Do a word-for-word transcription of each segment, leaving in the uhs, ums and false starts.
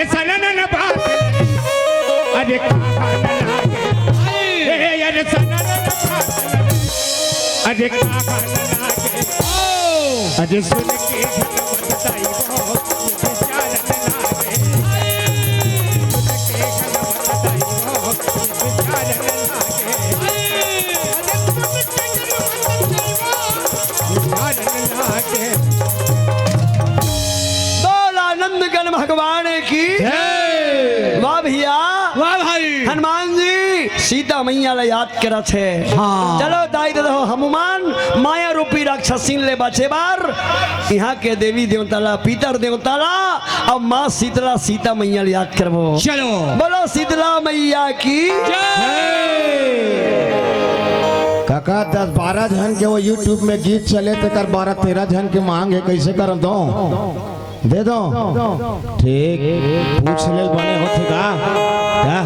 सननन बात, अरे कहा न लागे। ए, अरे सननन बात, अरे कहा न लागे। अरे सुन के घन बताई हो, विचार न लागे। सुन के घन बताई हो, विचार न लागे। विचार न लागे। बोल आनंद गण भगवान की। जय। वाह भैया। वाह भाई। हनुमान जी सीता मैया ला याद करत हे। हाँ। चलो दाई दे दो हनुमान, माया रूपी राक्षसीन ले बचे बार। इहाँ के देवी देवता ला, पितर देवता ला, अब माँ शीतला सीता मैया ला याद करबो। चलो। बोलो शीतला मैया की। जय। काका, दस बारह झन के वो YouTube में गीत चले, तेकर बारह तेरह झन के मांग हे, कैसे करम दो? दे दो। ठीक, पूछ ले बने होथे का? का?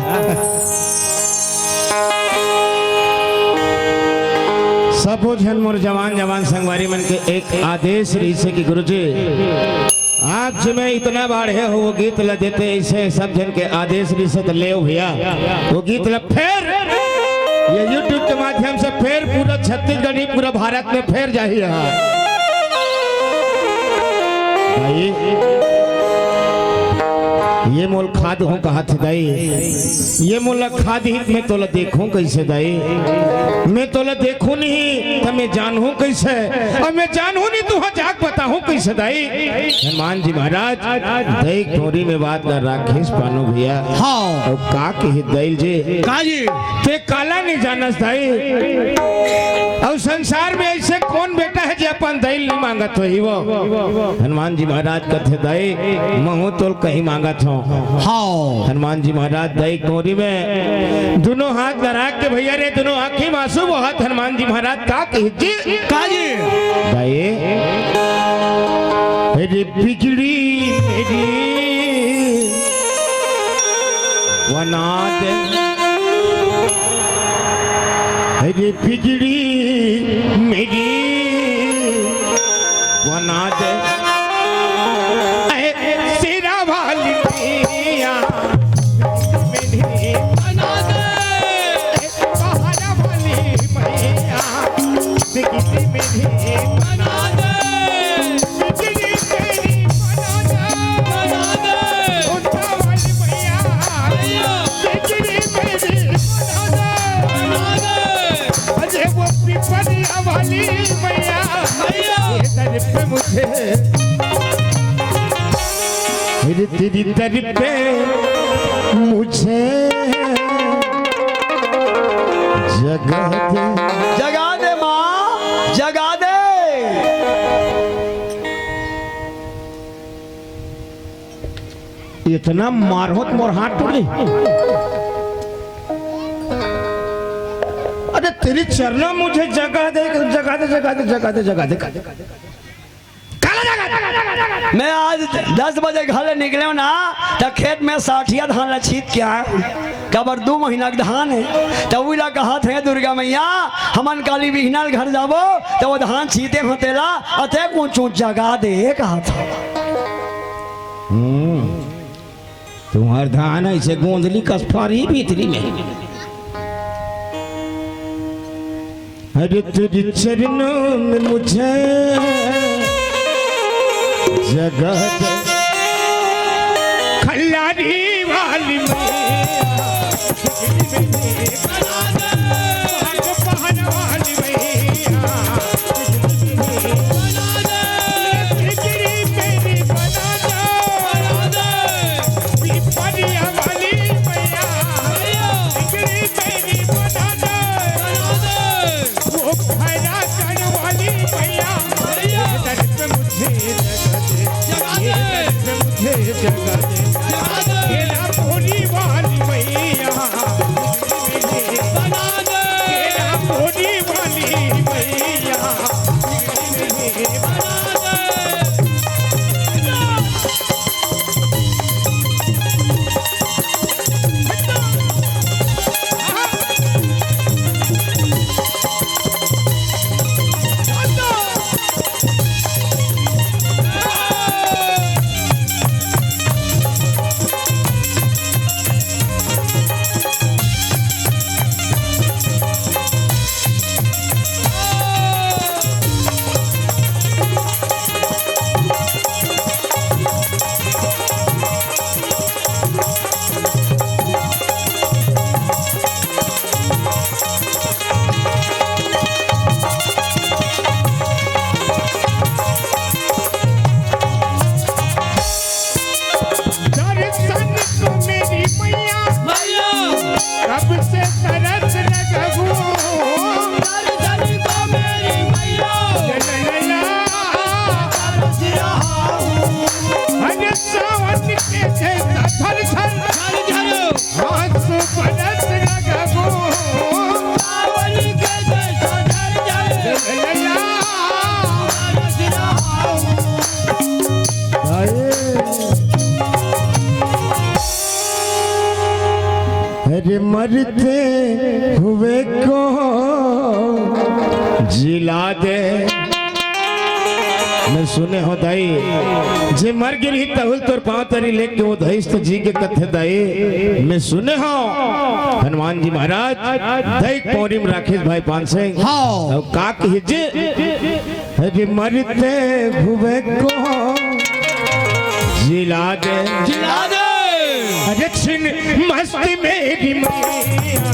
सबो झन मोर जवान जवान संगवारी मन के एक आदेश रहिसे कि गुरुजी, आप जी में इतना बाढ़े हो, वो गीत ल देते, ऐसे सब झन के आदेश रहिसे त लेव भैया, वो गीत ल फेर ये YouTube के माध्यम से फेर पूरा छत्तीसगढ़ ही, पूरा भारत में फेर जाही। हाँ भाई, ये मोल खाद हो कहा थे दाई, ये मोला खाद ही, मैं तोला देखूं कैसे दाई, मैं तोला देखूं नहीं त मैं जानूं कैसे, और मैं जानूं नहीं तुहा जाग बताहूं कैसे दाई। हनुमान जी महाराज दई डोरी में बात ला राखेश पानो भैया। हाँ। अउ का कही दई ल जी? का जी? ते काला नहीं जानस दई? अउ संसार में ऐसे कौन बेटा है जे अपन दई ल नहीं मांगत होही वो? हनुमान जी महाराज कथे दई, महूं तोल कहीं मांगत हों। हाँ। हनुमान जी महाराज दई डोरी में दोनों हाथ लड़ा के भैया रे, दोनों आंखी में आंसू बहत हनुमान जी महाराज का कही जी? का जी? भाई, मेरी बिगड़ी मेरी बना दे, मेरी बिगड़ी मेरी बना दे, ए, शेरा वाली मैया, मेरी बना दे। पहाड़ा वाली मैया, बिगड़ी मेरी बना दे। बिगड़ी मेरी बना दे। बना दे। उठा वाली मैया, मैया। बिगड़ी मेरी बना दे। बना दे। अरे वो पिपरिया वाली मैया, मैया। ये दर पे मुझे, मेरे तेरी दर पे मुझे जगा दे। जगा दे माँ, जगा दे। इतना मारहों त मोर हाथ टूट जाही। अरे तेरी चरना मुझे जगा दे, जगा दे, जगा दे, जगा दे, जगा दे। काला जगा दे। मैं आज दस बजे घर ले निकलेंव ना, त खेत में साठिया धान ला छीत के आएंव। काबर दू महीना के धान हे, त उही ला कहत हे दुर्गा मैया, हमन काली बिहना ल घर जाबो, त वो धान छीते हों तेला, अते कुछ जगा दे कहत हे। हम्म। तुम्हार धान ऐसे गोंदली कस फरही भीतरी में। अरे तेरे चरणों में मुझे जगह दे। खल्लारी वाली मैया, पहाड़, पहाड़ वाली मैया, बिगड़ी मेरी बना दे। पिपरिया वाली मैया, बिगड़ी मेरी बना दे। वो खैरागढ़ वाली मैया, ये दर पे मुझे जगा दे। ये दर पे मुझे जगा दे। ये रामपुरी वाली मैया, बना दे। ये रामपुरी वाली मैया, बना दे। मरते हुए को जिला दे। मैं सुने हो दाई, जे मर गिरही तहुल तोर पांव तरी लेके वो धइस त जी के कथे दाई। मैं सुने हो हनुमान जी महाराज दाई पौरी म राखेश भाई पान सिंह। हाँ। अउ का कहे जे, अरे मरते हुए को जिला दे। जिला दे। अरे छिन मस्ती मेरी मैया।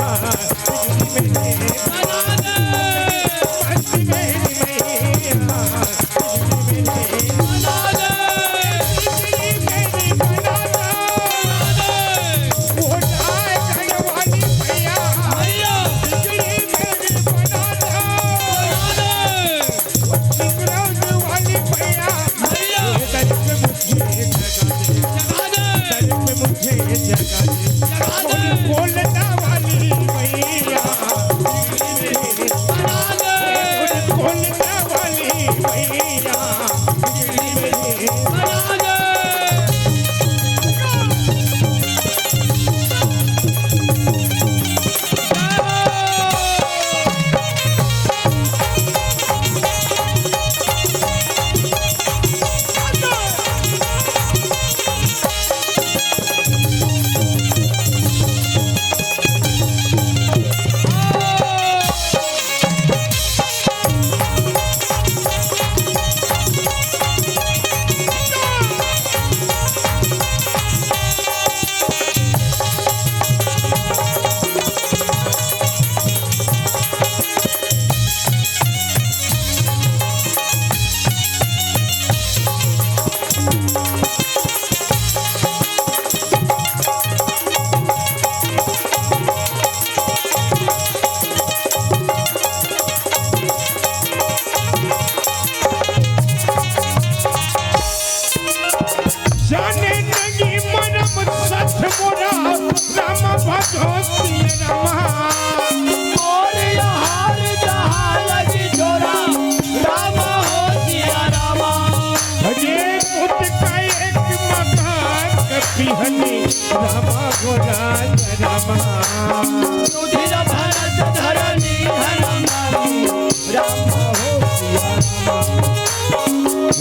जाने नंगी मरम सच मोरा, राम भजो सिय रामा। मोर हार जहाँ लगी जोरा, राम हो सिया रामा। अरे पुत का एक मकान कपी हनी, रामा गोरा रामा। सुधीर भरत धरनी हनुमानी, राम हो सिया राम।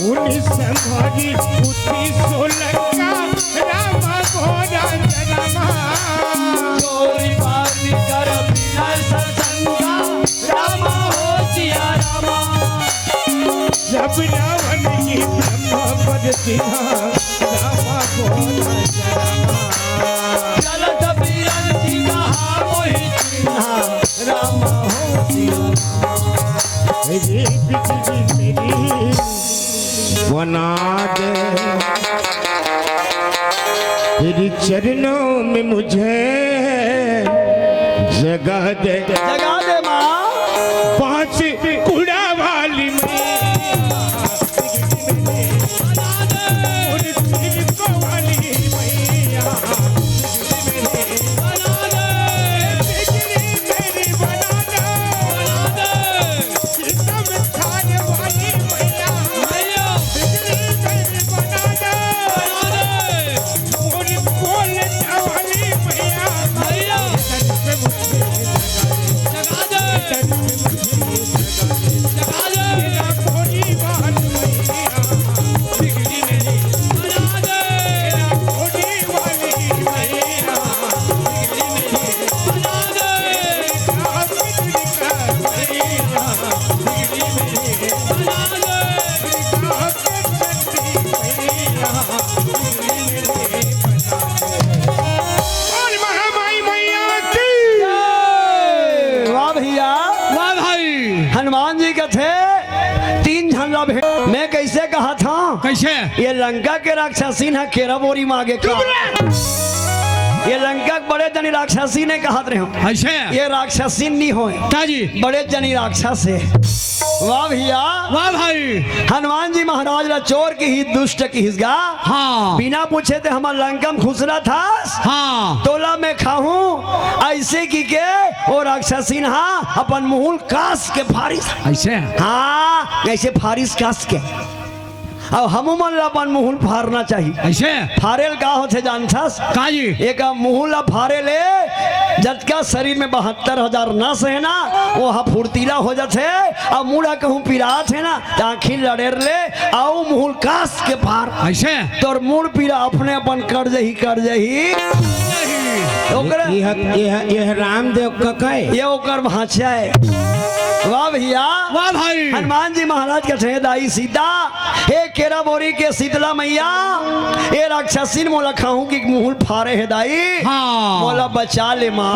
उनी संभारी उठी सोलंका, राम घोड़ा राम। चोरी पानी कर बिना सत्संगा, राम हो सिया राम। जब रावण की ब्रह्मा पर दिया, राम घोड़ा राम। चलत बिरंची कहा मोहि चिन्हा, राम हो सिया राम। ये बिजली मेरी बना दे, तेरे चरणों में मुझे जगा दे। जगा दे माँ। पांच कुड़ा वाली मैया। बोल महामाई मैया की। वाह भैया। वाह भाई। हनुमान जी कथे तीन झन ला भेंट। मैं कैसे कहा था? कैसे? ये लंका के राक्षसीन ह केरा बोरी मागे का। ये लंका के बड़े जनी राक्षसीन हे कहत रहे हो। ऐसे? ये राक्षसीन नहीं होय। ताजी। बड़े जनी राक्षस हे। वाह भैया। वाह भाई। हनुमान जी महाराज ला चोर किहिस, दुष्ट किहिस गा। हाँ। बिना पूछे ते हमर लंका म खुसरा था। हाँ। तोला मैं खाहूं, ऐसे कहिके ओ राक्षसीन हा अपन मुंह ल कास के फारिस। ऐसे? हाँ, ऐसे फारिस कास के। अब हमू मन ला अपन मुहूं ल फारना चाही। ऐसे? फारे ल का होथे जानथस? का जी? एक मुहूं ला फारे ले जतका शरीर में बहत्तर हजार नस हे ना, वो ह फुर्तीला हो जाथे। अब मुड़ा कहूं पिरात हे ना, त आँखी ल अड़ेर ले, अउ मुहूं ल कस के फार। ऐसे? तोर मुड़ पीरा अपने अपन कट जही, कट जही। ओकरे यह, यह, यह रामदेव का काय? ये ओकर भांचा हे। वाह भैया। वाह भाई। हनुमान जी महाराज कथे, दाई सीता, हे केरा बोरी के शीतला मैया, ए राक्षसीन मोला खाहूं कि मुहूं ल फारे हे दाई। हाँ। मोला बचा ले माँ।